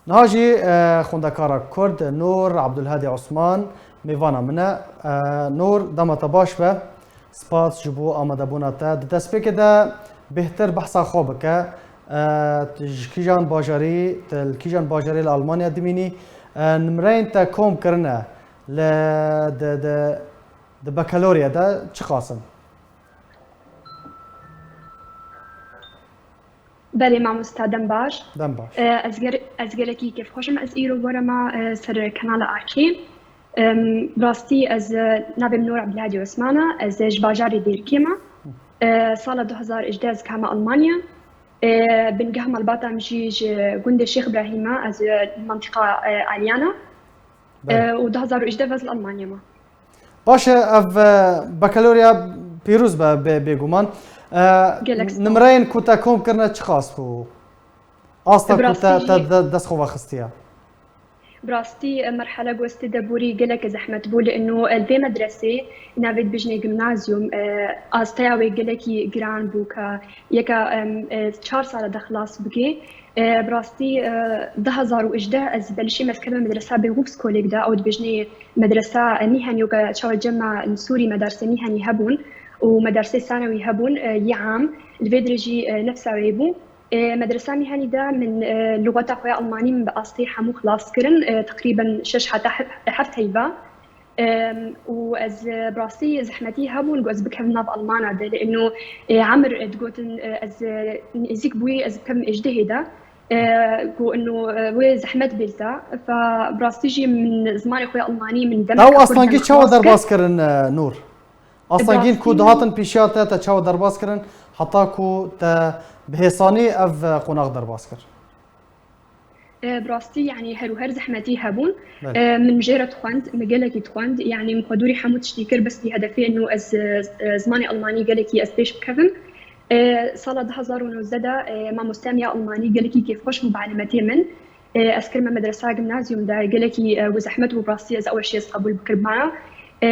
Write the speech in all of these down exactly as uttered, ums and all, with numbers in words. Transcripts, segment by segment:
Niha jî, e, xwendekara Kurd Nûr Abdulhadî Osman mêvana min e. E, Nûr, dema te baş be. Spas ji bo amadebûna te. Di destpêkê de bêhtir behsa xwe bike. E, tu ji kîjan bajarî, tu li kîjan bajarê li Almanya dimînî? E, nimreyên te kom kirine li, di, di, di bakalorya de çiqas in? Belê mamosta, dem baş. Dem baş. E, ez ger-, ez gelekî kêfxweş im. Ez îro werema, e, ser kanala Akê. Em, rastî ez, e, navê min Nûr Abdulhadî Osman e. Ez, e, ji bajarê Dêrikê me. E, sala du hezar û hejdeh ez kame Almanya. E, bingeh malbata min jî ji gundê Şêx Ibrahîm e. Ez, e, li mentiqa, e, Aliyana. Belê. E, û du hezar û hejdeh ez li Almanya me. Baş e, ev, e, bakalorya pîroz be, bê, bêguman. E, Gelek spas. Nimreyên ku te kom kirine çiqas bû? Asta Bi ku te, rastî te jî de, dest xwe vexistiye? Bi rastî, e, merhele ku ez tê de bûrî gelek zehmet bû, li ino, e, li vê medresê, navê dibêjinê gimnazyum, e, asteya wê gelekî giran bû ka yeka, em, e, çar sala de xilas bike. E, bi rastî, e, du hezar û hejdeh ez belişîm, ez ketime medresa Bêxûbs Kolêg de, ew dibêjinê medresa, e, mîhenî, ka çawa cem me li Sûrî medersê mîhenî hebûn û medersê sanewî hebûn, e, yê am, li vê dirê jî, e, nefsa wê bû. E, medresa mîhenî de min, e, lûgeta xwe ya almanî min bi astê hemû xilas kirin, e, teqrîben şeş heta hef-, heft heyva. Em, û ez, e, bi rastî zehmetî hebûn ku ez bikevim nav Almana de, li ino, e, emir, e, digotin, e, ez, e, nêzîk bûyî ez bikevim êjdehê de, e, ku ino, e, wê zehmet bêlta. Fa bi rastî jî min zimanê xwe ya Almanî min demek Ew astengî çawa derbas kirin, e, Nûr? Astengîn ku Rastî dihatin pêşiya te, te çawa derbas kirin, heta ku te bi hêsanî ev, e, qonax derbas kir? E, bi rastî, yanî her û her zehmetî hebûn. Belê. E, min jê re dixwend, min gelekî dixwend. Yanî min xwe dûrî hemû tiştî kir, bes bi hedefê ino ez, e, e, zimanê almanî gelekî ez pêş bikevim. E, sala du hezar û nozdeh de, e, mamosteya min ya almanî gelekî kêfxweş bû bi elemetê min. E, ez kirime medresa gimnazyum de, gelekî, e, wê zehmet bû, bi rastî ez ew eşî ez qebûl bikiribana. E,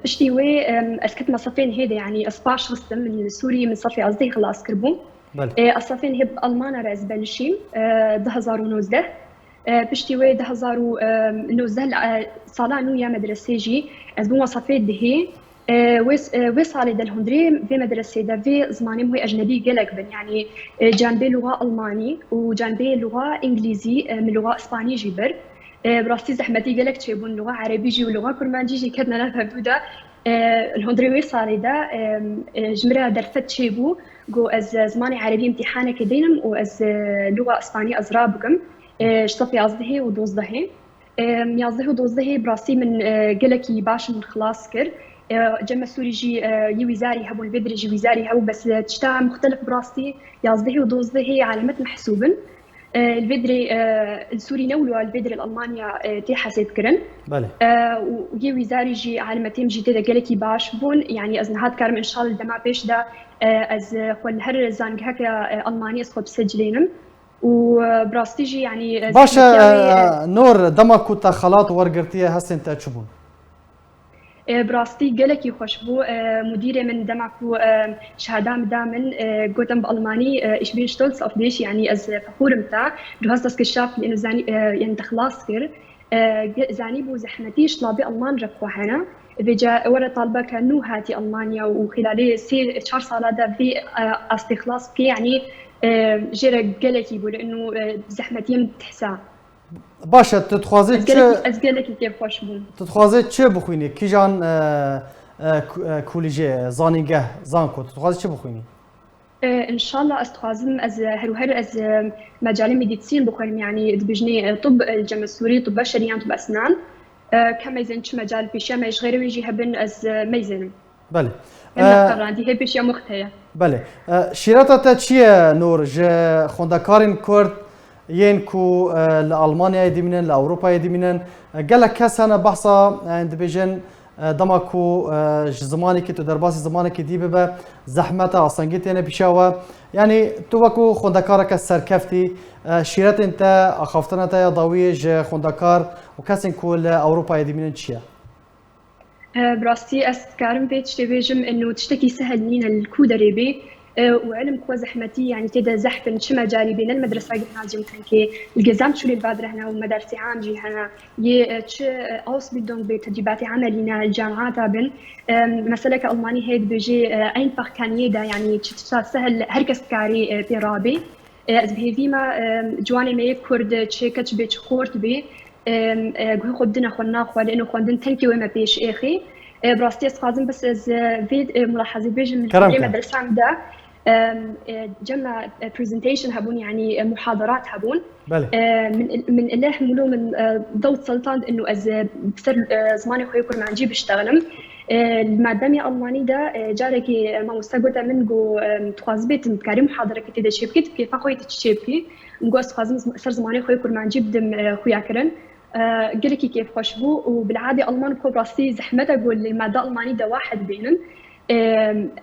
piştî wê, em, ez ketime sefên hê de, yanî ez paş xistim, min li Sûrî min sefê yazdehê xilas kiribû. Belê. E, ez sefên hê bi Almana re ez belişîm, e, du hezar û nozdeh. E, piştî wê du hezar û nozdeh, e, sala nû ya medresê jî ez bûma sefê dehê. E, wê s-, e, wê salê de li hundirê vê medresê de vê zimanê min wê ecnebî gelek bin. Yanî, e, canbê lûxa almanî û canbê lûxa îngilîzî, e, min lûxa îspanî jî bir. E, bi rastî zehmetî gelek çêbûn. Lûxa erebî jî û lûxa kurmancî jî ketine nav hevdû de. E, li hundirê wê salê de, e, e, ji min re derfet çêbû ku ez, e, zimanê erebî îmtîhanekê deynim û ez, e, lûxa îspanî ez rabikim, e, ji sefê yazdehê û dozdehê. E, yazdeh û dozdehê bi rastî min, e, gelekî baş min xilas kir. E, cem me Sûrî jî, e, yê wîzarî hebûn, vê dirê jî wîzarî hebû, bes, e, tişta muxtelif bi rastî yazdehê û dozdehê elemet mehsûb in. E, li vê dirê, e, li Sûrî ne wilo, li vê dirê li Almanya, e, tê hesêb kirin. Belê. E, û, û yê wîzarî jî elemetê min jî tê de gelekî baş bûn. Yanî ez niha dikarim înşallah li dema pêş de, e, ez, e, xwe li her zangeheke, e, Almanî ez xwe bisecilênim. Û, e, bi rastî jî, yanî, e, Baş e, zehmetiya wê, e, e, Nûr, dema ku te xelat wergirtiye, hestên te çi bûn? E, bi rastî gelekî xweş bû. E, mudîrê min dema ku, e, şehada min da min, e, gotin bi almanî, e, "Ich bin stolz auf dich", yanî ez fexûr im te. Du hast das geschafft, yanî zanî, e, yanî te xilas kir. E, ge-, zanîbû zehmetî ji labê alman re xwe hene. Vêca were talbeke nû hatî Almanya û xîlalê sê çar sala de vê, e, astê xilas bike, yanî, e, jê re gelekî bû, li ino, e, zehmetiyê min dihsa. Baş e, tu dixwazî Ez çi, gelekî, ez gelekî kêfxweş bûm. Tu dixwazî çi bixwînî? Kîjan, e, e, ku-, e, kulîjê, zanîngeh, zanko, tu dixwazî çi bixwînî? E, înşallah ez dixwazim, ez, e, her û her ez, e, mecalê medîsîn bixwînim, yanî dibêjinê, e, tib, e, li cem me Sûrî, tib beşerî yan tib esnan. E, ke meyzên çi mecal pêşiya me ji xêrê wê jî hebin, ez, e, meyzênim. Belê. Em E, nexerandî hê pêşiya muxt heye. Belê. E, şîreta te çi ye, Nûr? Ji xwendekarên Kurd yên ku, e, li Almanyayê dimînin, li Ewropayê dimînin, e, gelek kes hene behsa, e, dibêjin, e, dema ku, e, ji zimanekî tu derbasî zimanekî dî bibe, zehmet e, astengî têne pîşa we. Yanî tu wekû xwendekareke serkeftî, e, şîretên te, axaftina te ya dawiyê ji xwendekar û kesên ku li Ewropayê dimînin çi ye? E, bi rastî ez dikarim vê tiştê bêjim, ino tiştekî sehel nîne li ku derê bê. û ilim xwe zehmetî, yanî tê de zehf in, çi mecalî bê, ne li medresa gimnazîum tenkê, li gezam şûlê li va direhne û medersê am jî hene. Yê, e, çi, e, Ausbildung bê, tedrîbatê emelî ne, li camiyata bin. E, meseleke Almanî heye dibêjê, e, einfach kann jeder, yanî çi tişta sehel her kes dikarî, e, pê rabê. E, ez bi hêvî me, e, ciwanê me yê Kurd, çi keç bê, çi xort bê, e, e, guhê xwe bidine xwendina xwe, lê ino xwendin tenkê wê me pêş êxî. E, bi rastî ez dixwazim bes ez, e, vê, e, mulahazê bêjim, min Kerem hemrê ke. Medresa min de, e, e, cema, e, presentation hebûn, yanî, e, muhadarat hebûn. Belê. E, min, min ileh mûlo min, e, dewt seltand ino ez, e, ser, e, zimanê xwe yê kurmancî biştexlim. E, li mademê Almanî de, e, carekî, e, mamoste gote min, got, e, dixwazî bêtin, dikarî muhadarekê tê de çêbikî, tu bi kêfa xwe yê tu çi çêbikî? Min got, ez dixwazim zim-, ser zimanê xwe yê kurmancî bidim, e, xuyakirin. E, gelekî kêfxweş bû û bil'adê Alman bi xwe bi rastî zehmet e, got, li made Almanî de wahid bênin. E,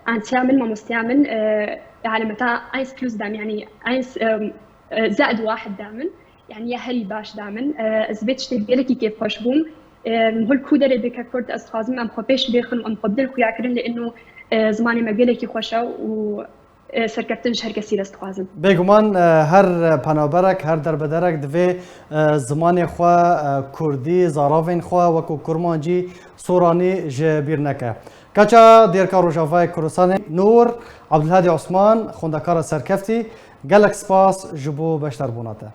antiya min, mamosteya min, e, alemeta eins plus da min, yanî eins, e, e, zaid wahid da min. Yanî ya herî baş da min. E, ez vê tiştê gelekî kêfxweş bûm. E, min hol ku derê bike Kurd, ez dixwazim em xwe pêş bêxin û em xwe bidin xuyakirin, lê ino, e, zimanê me gelekî xweş e û, e, serkeftin ji her kesî re ez dixwazim. Bêguman, e, her penaberek, her derbederek divê, e, zimanê xwe, e, kurdî, zaravên xwe wekû kurmancî, soranî ji bîr neke. Keça Dêrka Rojavayê Kurdistanê Nûr Abdulhadî Osman, xwendekara serkeftî, gelek spas ji bo beşdarbûna te.